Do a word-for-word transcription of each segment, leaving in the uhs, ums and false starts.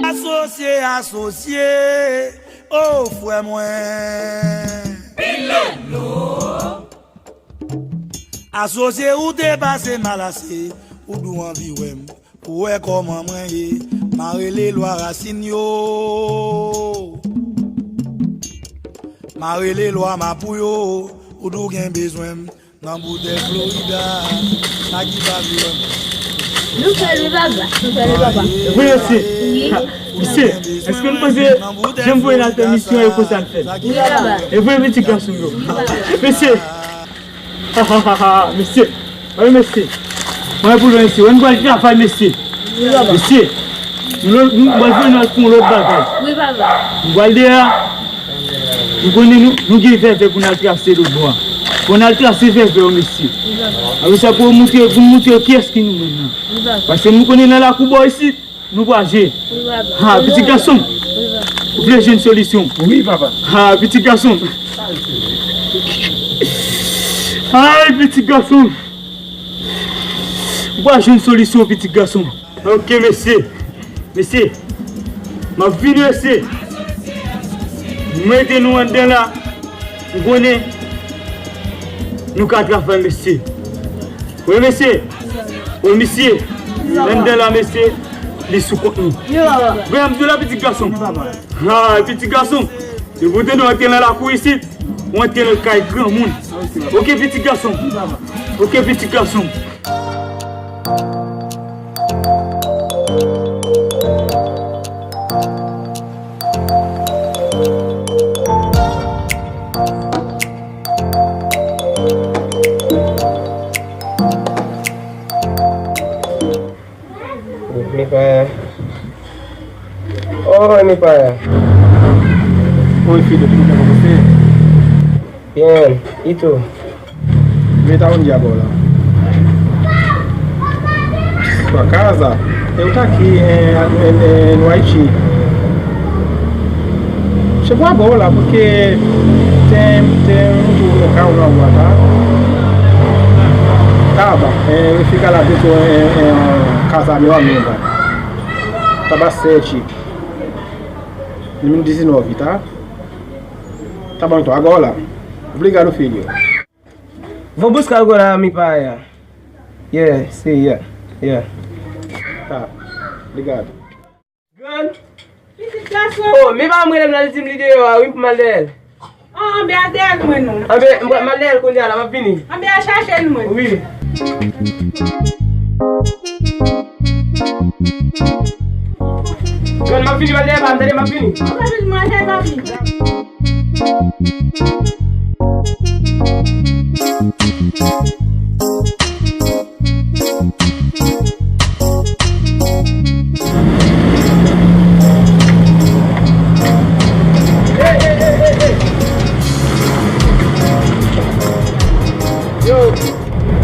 Asosye, asosye, o frè mwen. Asosye, ou te pase mal ase, ou dou anvi wè m, pou wè kòman mwen ye. Ma rele lwa rasin yo, ma rele lwa mapou yo, ou dou gen bezwen m. Nan boutèy Florida, sa ki pa vle wè m. Nou fè l wi papa, nou fè l wi papa. Vre mesye. Wi. Mesye, èske nou panse jan m voye n al fè misyon e konsa n fè l? Wi papa. E vre pitit gason yo. Wi papa. Mesye. Ha, ha, ha, ha, mesye. Wi mesye. Mwen pou lwen mesye. Wè nou pral travay mesye. Wi papa. Mesye. Nou, nou pral fè nou al fè yon lòt bagay. Wi papa. Nou pral deyò. Nou konnen nou, nou gen vèvè pou n al trase lòt bò a. Pou n al trase vèvè yo, mesye. Apre sa, pou moutre, pou n moutre yo kiyès ki nou menm nan. Paske nou konnen nan lakou bò isit, nou pa jwe. Ha, pitit gason m. Ou vle jwenn solisyon? Wi, papa. Ha, pitit gason m. Ay, pitit gason m. Ou pa jwenn solisyon, pitit gason m. Ok, mesye. Mesye. M ap vini, mesye. M rete nou anndan la. M konnen nou ka travay, mesye. Wi, mesye. Wi, mesye. Anndan la, mesye. Li sou kont nou. Gade m di w la, pitit gason. Ha, pitit gason. Depi w tande w antre nan lakou isit, w antre nan kay granmoun. Ok, pitit gason. Ok, pitit gason. Mipaya. Oh, Mipaya. Oi, filho, tudo bem com você? Bien, e tu? Vem da onde agora? Sua casa? Eu tá aqui, é, é, é, no Haiti. Chegou agora lá, porque tem, tem um carro na rua, tá? Tá, tá. É, ele fica lá dentro, é, é, casa meu amigo. Tava sete. Dois mil e dezenove, tá? Tá bom, então, agora lá. Obrigado, filho. Vou buscar agora, Mipaya. Yeah, see, yeah, yeah. Tá, obrigado. Gran. Pitit gason. Oh, men pa m rele m nan, li di m li deyò a, wi, m pou m al dèyè l. Ah, anben al dèyè l mwen non. Anben, m pral, m al dèyè l kounye a la, m ap vini. Anben al chache l mwen. Wi. Gran, m ap vini, m al dèyè pa m, tande, m ap vini. Anben vin, mwen al dèyè pa m. Yo.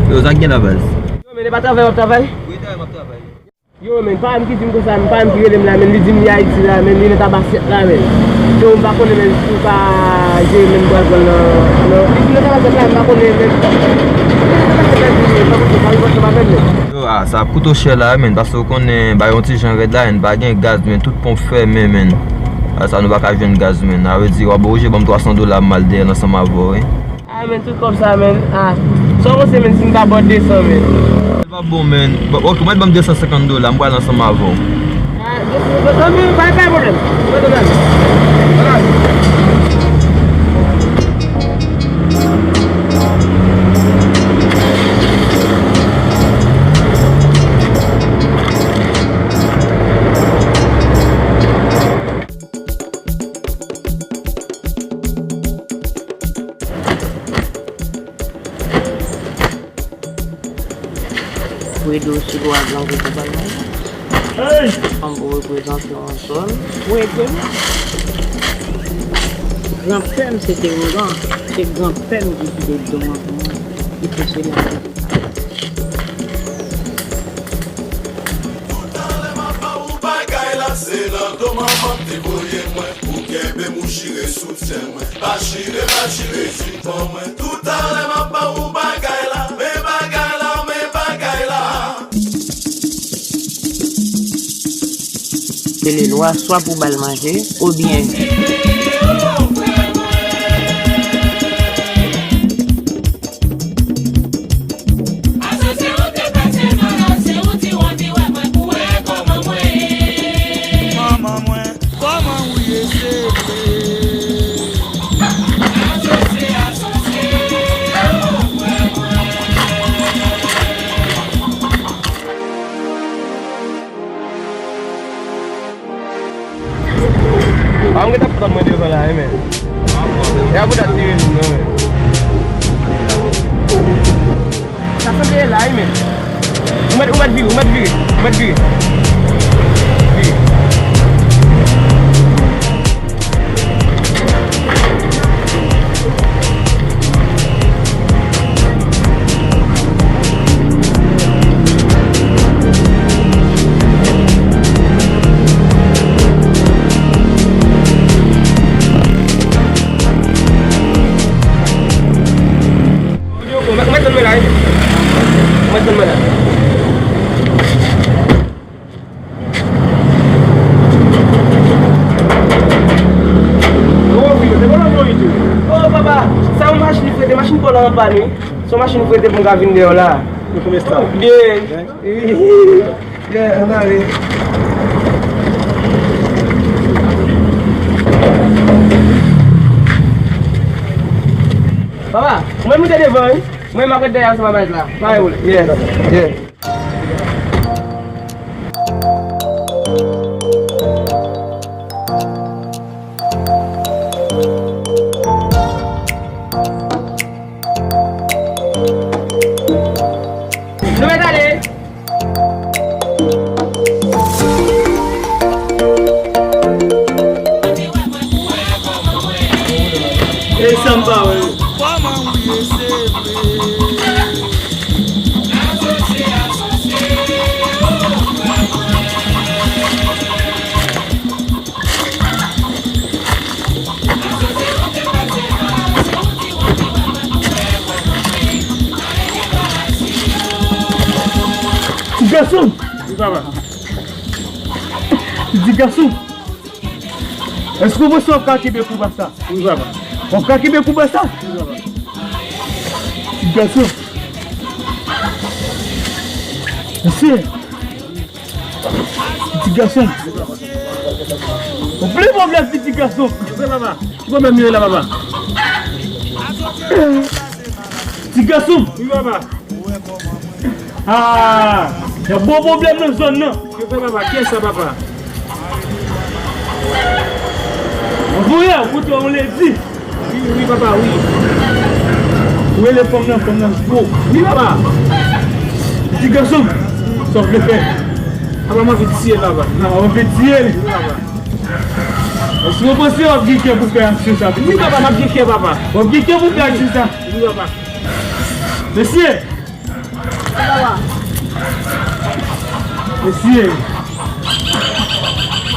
Yo, sa k gen la, baz? Yo, men e pa travay w ap travay? Wi, travay m ap travay. Yo, men, paran m ki di m konsa, men paran m ki rele m la, men, li di m li Ayiti la, men, li nan Tabasyèt la, men. Yo, m pa konnen, men, si w ka jere, men, m pral pran l nan, nan, li di m nan Tabasyèt la, m pa konnen, men, li nan Tabasyèt la, di m, men, m pa konnen, pa gen pwoblèm avè l, men. Yo, a, sa ap koute w chè la, men, paske w konnen, bagay yon ti jan rèd la, men, pa gen gaz, men, tout ponp fèmen, men. A, sa nou pa ka jwenn gaz, men. A vle di, w ap oblije ban m twa san dola, m al dèyè l ansanm avè w, wi. Ah, men, tout kòb sa, men. Ah, sa w panse, men, si m ta ba w de san, men? L p ap bon, men. Bon, ok, mwen ban m de san senkant dola, m pral ansanm avè w. Ah, de san senkant, men, pa, pa gen pwoblèm. Mwen kontan. Bagay. Voye dlo sou lwa gran gout ou pral manje. An bon reprezante yon zòn. Gran pè m se te Roland. Se gran pè m ki kite dlo an pou mwen. Ki pouse l. Toutalè m ap ba ou bagay la, se nan do manman m te voye mwen. Ou kenbe m, ou chire soutyen mwen. Pa chire, pa chire jipon mwen. Toutalè m ap ba ou bagay la, men bagay la, men bagay la. Se le lwa, swa pou ba l manje, oubyen. Asosye ou te pase malè, se ou di w anvi wè mwen pou wè kòman mwen ye. Kòman mwen ye, se vre. Asosye, asosye. A, m gentan ap tann mwen devan la, wi, men. E a pou dat tire nou, men. Sa sanble la, wi, men. Ou mèt, ou mèt vire, ou mèt vire, ou mèt vire. Vire. Ou mèt, ou mèt tann mwen la, wi. Ou mèt tann mwen la. Oh, papa, sa yon machin frete, machin pòl la anpann, wi. Se yon machin frete pou m ka vin dèyè w la. Ou konbyen tan? Byen. Byen, ann ale. Papa, mwen moute devan, wi. Mwen m ap ret dèyè ansanm avèk la. Pa gen pwoblèm. Yeah, yeah. Nou mèt ale. E sa m pa wè. Ti gason! Wi, papa. Ti gason! Èske w panse w ap ka kenbe kou ba sa? Wi, papa. W ap ka kenbe kou ba sa? Wi, papa. Ti gason. Mesye. Ti gason. Ou pli bon black ti gason. Wi, papa. Ki pwoblèm li ye la, papa? Ti gason. Wi, papa. Ah, y a bon pwoblèm nan zòn nan. Yo fè papa, kiyès sa papa? Anvoye, ou kote yon ledi. Wi, wi, papa, wi. Ou rele fanm nan, fanm nan gwo. Wi, papa. Ti gason, sa w vle fè? Papa, m anvi tiye l, papa. Nan, ou anvi tiye l? Wi, papa. Èske w panse w ap gen kè pou fè aksyon sa? Wi, papa, m ap gen kè, papa. W ap gen kè pou fè aksyon sa? Wi, papa. Mesye! Mesye!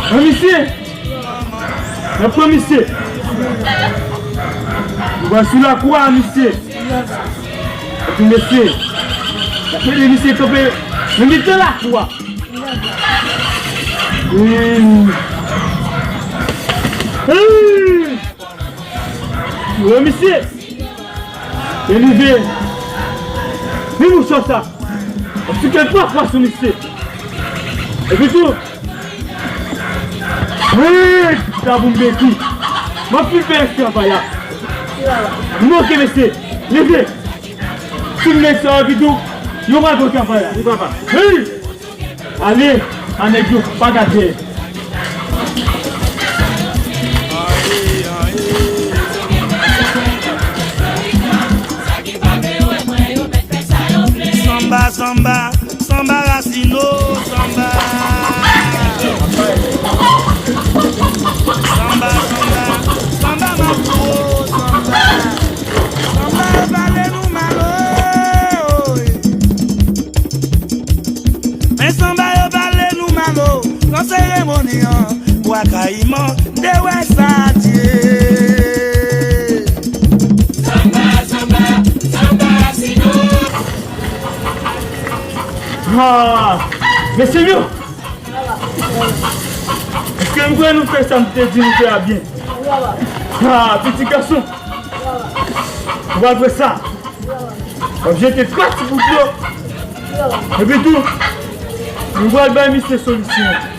Pran misye! N ap pran misye! Nou pral sou lakou a, misye! Epi mesye! N ap mete misye kanpe nan mitan lakou a! Wi! Wi! Wi, misye! Elize, ni mouchwa sa. Ap sou kèk pwa pwa sou misye. Epi tou, wi, ta pou m beti. M ap fin fè travay la. M oke, mesye. Leve. Fin nèg sa, epi tou, yo pral fè travay la. Wi, papa. Wi. Ale, a nèg yo, pa gade. Sanba, sanba, sanba. Bwa Kayiman, te wè sa Dye. Sanba, sanba, sanba, sinon. Ah, mesye yo, èske m kwè nou fè sa m te di nou fè a byen? Ah, pitit gason, ou pral fè sa. W ap jete twa ti bout dlo. Epi tou, nou pral bay misye solisyon.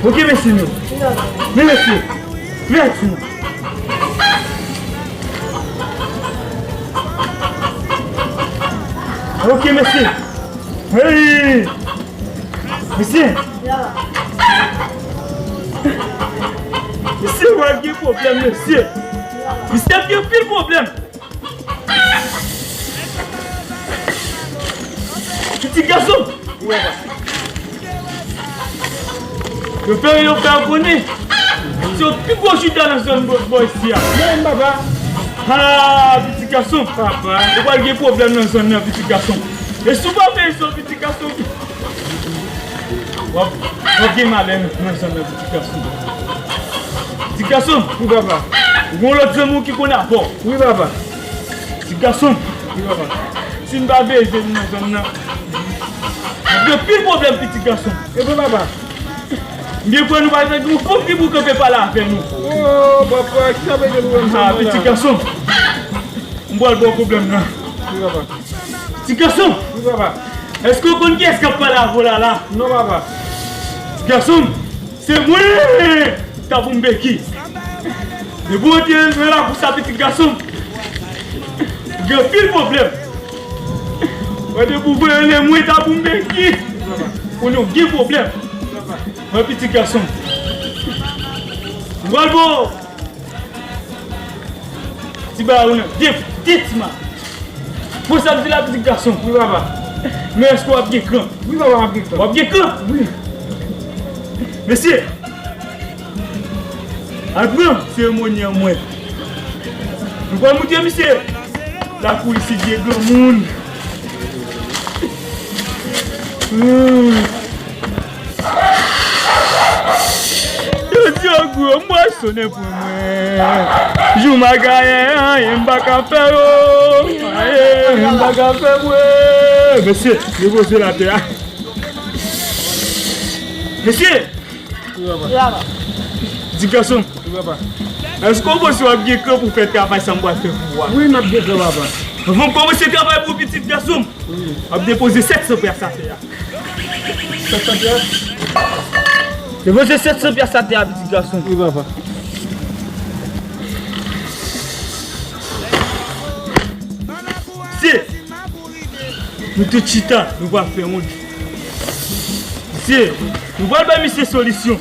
Ok, mesye nou. Men mesye. Men aksyon. Ok, mesye. Hey! Mesye. Mesye, w ap gen pwoblèm, mesye. Misye ap gen pil pwoblèm. Pitit gason. Wi, papa. Yo fè, yo fè konnen se yo pi gwo chita nan zòn bò, bò isi a. Men, papa. Ah, pitit gason. Papa. Ou pral gen pwoblèm nan zòn nan, pitit gason. E si w pa fè efò, pitit gason, w ap, w ap gen malè nan zòn nan, pitit gason. Pitit gason. Wi, papa. Ou gen yon lòt zanmi w ki konn avè w. Wi, papa. Pitit gason. Wi, papa. Si n pa veye je nou nan zòn nan, n ap gen pil pwoblèm, pitit gason. Ebyen, papa. M byen kwè nou pa gen yon fanm ki pou kanpe pale avè nou. Oh, papa, ki sa vle di nou menm sa la? Ah, pitit gason. M pral ba w pwoblèm nan. Wi, papa. Pitit gason. Wi, papa. Èske w konn kiyès k ap pale avè w la, la? Non, papa. Pitit gason. Se mwen, Tabou Mbeki. Depi w antre nan lakou sa, pitit gason, gen anpil pwoblèm. Mwen depi w rele mwen Tabou Mbeki, konnen w gen pwoblèm. Mwen pitit gason. Mwen bon. Ti bagay ou nan de, de ti ma. Bon, sa m di la, pitit gason. Wi, papa. Men èske w ap gen kran? Wi, papa, m ap gen kran. W ap gen kran? Wi. Mesye, al pran seremoni an mwen. Nou pral moutre misye lakou isit gen granmoun. Hmm. Yo di yo gwo, m pral sonnen pou mwen. Jou m a gayen, anyen m pa ka fè yo. Anyen m pa ka fè mwen. Mesye, depoze l atè a. Mesye! Wi, papa. Pitit gason. Wi, papa. Èske w panse w ap gen kran pou fè travay sa m pral fè pou ou a? Wi, m ap gen kran, papa. Anvan m kòmanse travay pou pitit gason m, wi, w ap depoze sèt san pyas atè a. Sèt san pyas? Depoze sèt san pyas atè a, pitit gason. Wi, papa. Se, nou tout chita, nou pral fè yon. Se, nou pral bay misye solisyon.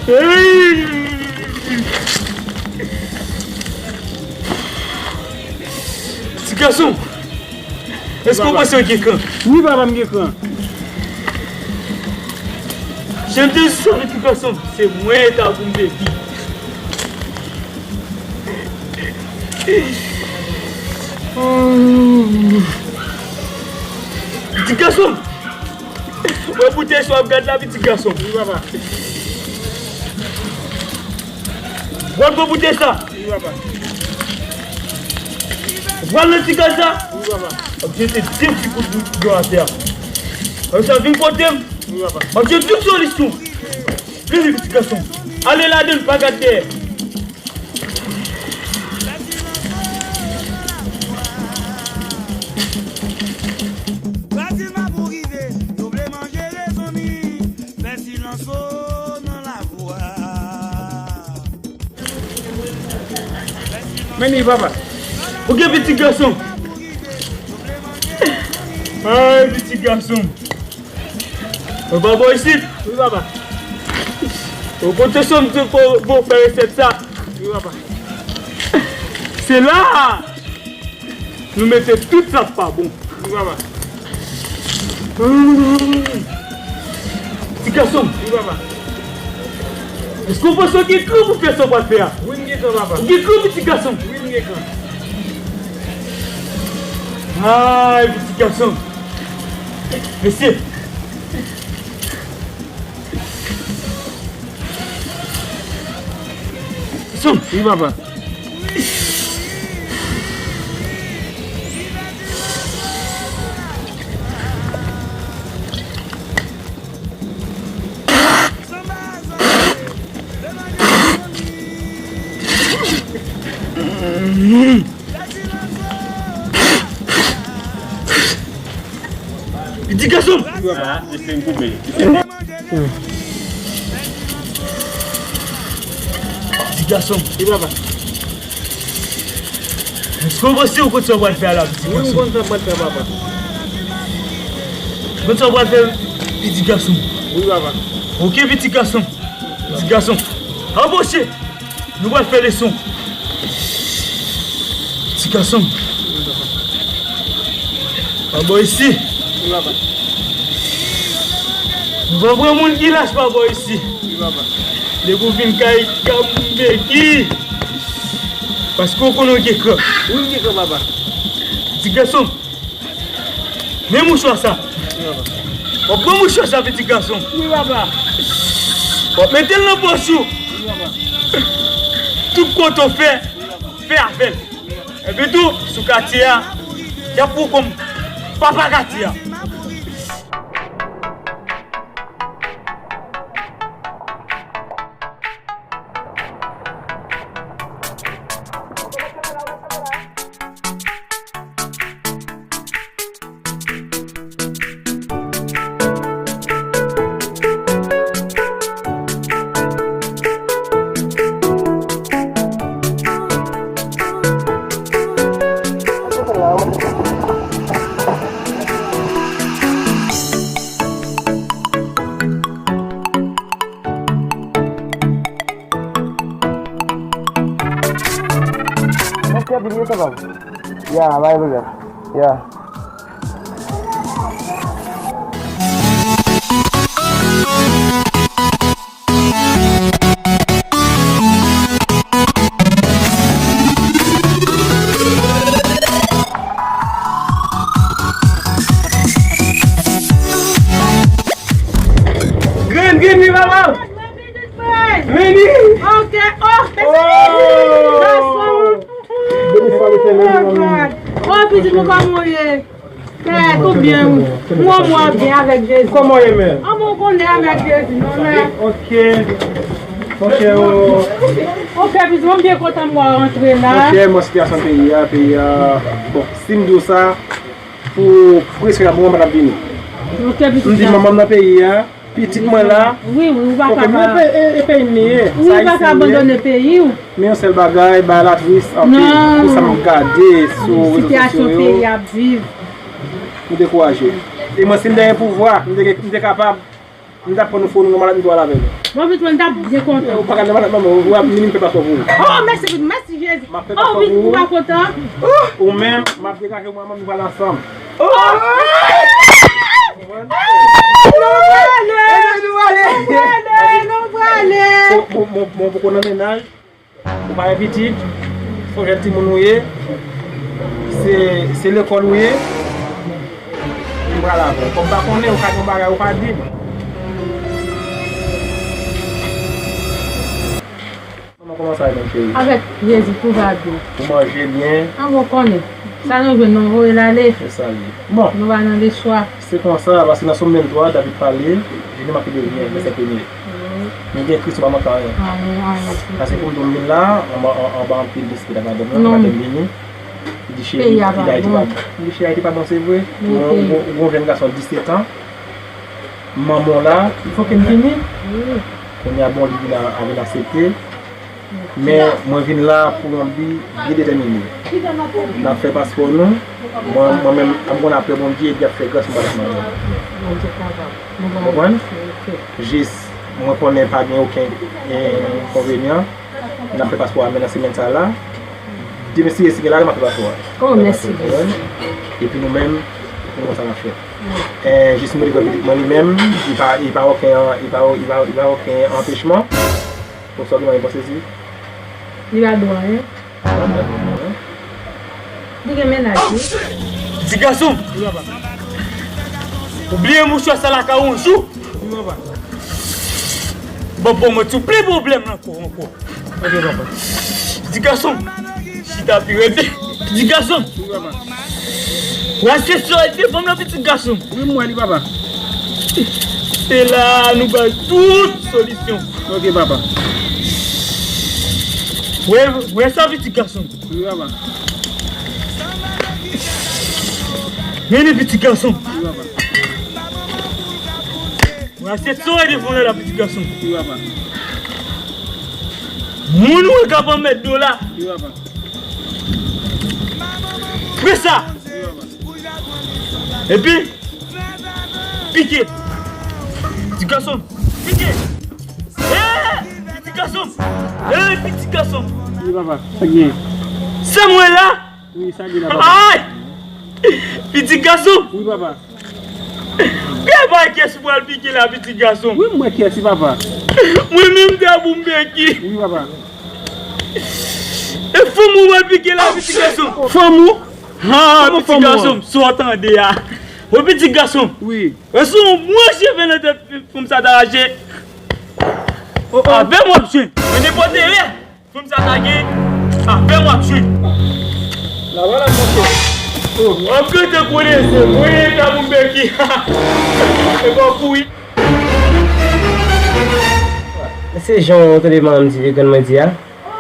Hey! Ti gason, èske w panse w gen kran? Wi, papa, m gen kran. Jan m te di sa, ti gason, se mwen ta pou m te di. Ti gason, wè boutèy sa w ap gad la, pitit gason. Wi, papa. Wè gwo boutèy sa. Wi, papa. Wè nan ti kay sa. Wi, papa. W ap jete de ti kout dlo atè a. Lè sa vin kote m, wi, papa, w ap jwenn tout solisyon. Vini, pitit gason. Ale ladan l, pa gad dèyè. Brazil mapou rive, yo vle manje rezon ni, fè silans o nan lakou a. Men li, papa. Ou gen pitit gason. Ay, pitit gason. Ou pa bò isit? Wi, papa. Ou pote sòm pou, pou fè resèt sa. Wi, papa. Se la a nou mete tout sa k pa bon. Wi, papa. Ti gason. Wi, papa. Èske w panse w gen kran pou fè sa w pral fè a? Wi, m gen kran, papa. Ou gen kran, pitit gason? Wi, m gen kran. Ay, pitit gason. Mesye. Sou. Wi, papa. Piti gason! Piti gason! Wi, papa. Èske w panse ou konn sa w pral fè a la, piti gason? Wi, m konn sa m pral fè, papa. Ou konn sa w pral fè, piti gason? Wi, papa. Oke, piti gason. Piti gason. Apwoche! Nou pral fè leson. Ti gason. Pa bò isi. Nou pa pran moun ki lach pa bò isi. Depi w vin kay Gambeki. Paske w konnen w gen kran. Wi, m gen kran, papa. Ti gason. Men mouchwa sa. W ap pran mouchwa sa, piti gason. Wi, papa. W ap mete l nan pòch ou. Wi, papa. Tout kote w fè, fè avè l. Epi tou, sou katye a, y ap pran w kòm papa katye a. Mwen fè vin, yo, sa va? Ya, pa gen pwoblèm. Ya. Grenn, grenn, li papa! Vini! Ok, oh, mèsi. Oh! Gason. Beni fwa Letènèl, oh, God. Oh, pitit mwen, kòman w ye? Pè, tou byen, wi. Mwen, mwen byen avèk Jezi. Kòman w ye, mè? Ah, bon, konnen avèk Jezi, non, mè. Ok. Ok, oh. Ok, pitit mwen, m byen kontan m wè w rantre la. Ok, mwen sitiyasyon peyi a, peyi a. Bon, si m di w sa, pou prèske yon bon moman m ap vini. Ok, pitit. M di manman m nan peyi a, pitit mwen la. Wi, wi, ou pa ka. Ok, men e, e peyi m li ye. Wi, ou pa ka abandone peyi w. Men yon sèl bagay, bagay la tris anpil. Non. Pou sa m gade sou rezo sosyo yo. Sitiyasyon peyi ap viv. M dekouraje. E mwen, si m te gen pouvwa, m te, m te kapab, m t ap pran nou fò nou nan malad, m t al avè nou. Bon, pitit mwen, m t ap byen kontan. Ou pa ka nan malad, manman, ou ap minim fè paspò pou ou. Oh, mèsi, mèsi Jezi. M ap fè paspò pou ou. Oh, pitit, ou pa kontan? Ou menm, m ap degaje mwen, nou pral ansanm. Oh! Nou prale! Nou prale! Nou prale! Bon, bon, bon, bon, poko nan mennaj. Ou pa gen pitit, se yon jèn timoun ou ye, se, se lekòl ou ye, m pral avè w. Kòm m pa konnen, ou ka gen yon bagay ou pa di m. Manman, kòman sa ye menm, cheri? Avèk Jezi, tou va byen. Ou manje byen? An, bon, konnen. Sa nou jwenn, nou voye l ale. Se sa l ye. Bon. Nou pa nan lespwa. Se konsa, paske nan Sòm venntwa, David pale, vini m ap leve, vèsè premye. Men gen Kris, ou pa manke anyen. Amen, amen. Paske pou m di w m vin la, anba, an-, anba anpil disrespè nan madanm nan, madanm vini. Li di, cheri, peyi a pa bon. M di, cheri, Ayiti pa bon, se vre. Ou gon, ou gon jèn gason disèt an, manman w la, il faut que m vini. Kounye a, bon, li vin a, a vin aksepte. Men mwen vin la pou yon bi byen detèmine. N ap fè paspò nou. Mwen, mwen menm, m konn apre Bondye, epi ap fè gras mwen pa t manyen. Bondye kapab. Ou konprann? Jis, mwen konnen pa gen okenn, eh, enkonvenyan. N ap fè paspò a men nan semèn sa la. Demen si Jezi gen lavi, m ap fè paspò a. Oh, mèsi. Epi nou menm, nou konn sa n ap fè. Eh, jis mwen li wè pitit mwen li menm, li pa, li pa okenn, li pa, li pa, li pa okenn anpechman. Pou sa w gen mwen panse si. Li pa dwe anyen. Li gen mennaj, wi. Ti gason. Wi, papa. Ou bliye mouchwa sa lakay ou yon jou. Wi, papa. Bon, bon, mwen tou pli pwoblèm nan kò ankò. Ok, papa. Pitit gason. Chita pi rete. Pitit gason. Wi, papa. Ou aksepte sou rete fanm nan, pitit gason. Wi, m wè li, papa. Se la nou bay tout solisyon. Ok, papa. Wè, wè sa, pitit gason. Wi, papa. Mennen, pitit gason. Wi, papa. Ou aksepte sou rete fanm nan, pitit gason. Wi, papa. Moun ou ka pran mèt do la. Wi, papa. Fè sa. Wi, papa. Epi, pike. Pitit gason. Pike. Eh, pitit gason. Eh, pitit gason. Wi, papa. Sa gen? Sa mwen la. Wi, sa gen la, papa. Ay! Pitit gason. Wi, papa. Gade pa kiyès ou pral pike la, pitit gason. Wi, m wè kiyès li, papa. Mwen menm, m te a Boumbeki. Wi, papa. E fanm ou pral pike la, pitit gason. Fanm ou? Ha, pitit gason, sa w tande a. Wè, pitit gason. Wi. Wè, se yon branch cheve nan tèt fanm sa ta rache. Oh, oh. Avè m w ap jwenn. Mwen nenpòt erè. Fanm sa ta gen afè w ap jwenn. La, vwala, monchè. Oh, w ap rete konnen se mwen ta Boumbeki. E pa w kouri. Se jan w tande manman m di, grann mwen di a.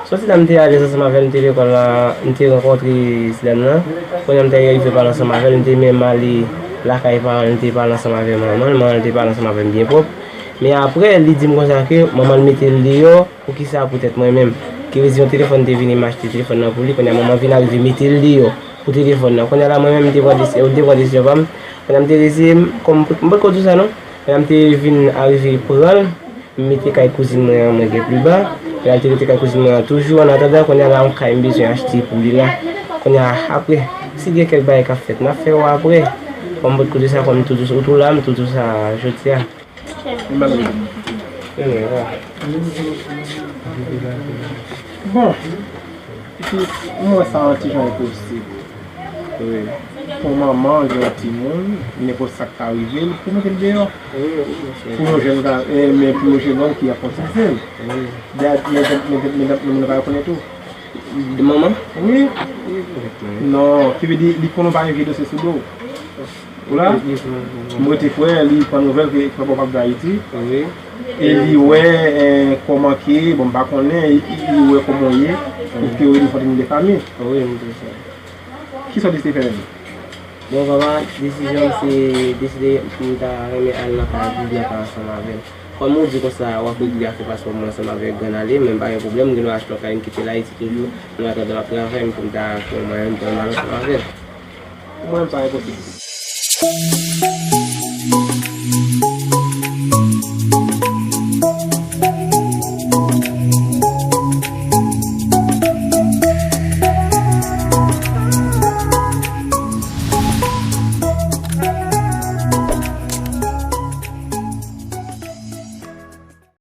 Soti la, m te alèz ansanm avè l, m te lekòl la, m te rankontre ti dam nan. Kounye a, m te rive pale ansanm avè l, m te menm ale lakay paran l, m te pale ansanm avè manman l, manman l te pale ansanm avè m byen pwòp. Men apre, li di m konsa ke manman l mete l deyò. Poukisa poutèt mwen menm? Ki vle di yon telefòn te vini, m achte telefòn nan pou li, kounye a manman vin arive mete l deyò pou telefòn nan. Kounye a la mwen menm m te pran desi-, m te pran desizyon pa m. Kounye a m te reziye m, kòm m pot-, m potko di w sa non. Kounye a m te vin arive pran l, m mete kay kouzin mwen an, mwen gen pli ba. Kounye a l te rete kay kouzin mwen an toujou, annatandan kounye a la yon kay m bezwen achte pou li la. Kounye a apre, si gen kèk bagay k ap fèt, n ap fè wè apre. Kòm m potko di w sa, kòm m toujou, ou tou la, m toujou sa jodi a. Bon, epi, mwen wè sa yon ti jan enposib. Wi. Pou manman, gen yon timoun, nenpòt sa k ka rive l, pou mete l deyò. Wi, wi, wi. Pou yon jèn ga-, eh, men pou yon jèn nonm ki ap konn sa l. Wi. Dayè, medam, medam, medam, medam nan pa rekonèt ou. De manman? Wi. Non, ki vle di, li konnen w pa gen vye dosye sou do w. Ou la? Wi, wi, wi, wi. M rete kwè, li pran nouvèl ke papa w p ap vin Ayiti. Wi. E li wè, eh, kòman ke, bon, m pa konnen, li, li wè kòman w ye, ou ke w ye yon fanmi de fanmi. Wi, m te sa. Kisa w deside fè menm? Bon, papa, desizyon m se deside pou m ta renmen al nan kay pou m byen pale ansanm avè l. Kòm ou di konsa, w ap regle afè paspò mwen ansanm avèk Grann Ale, men m pa gen pwoblèm, m gen dwa achte yon kay, m kite l Ayiti toujou, an atandan m ap travay, m pou m ta fè yon mwayen, m pran mal ansanm avè l. Pou mwen, m pa gen posiblite.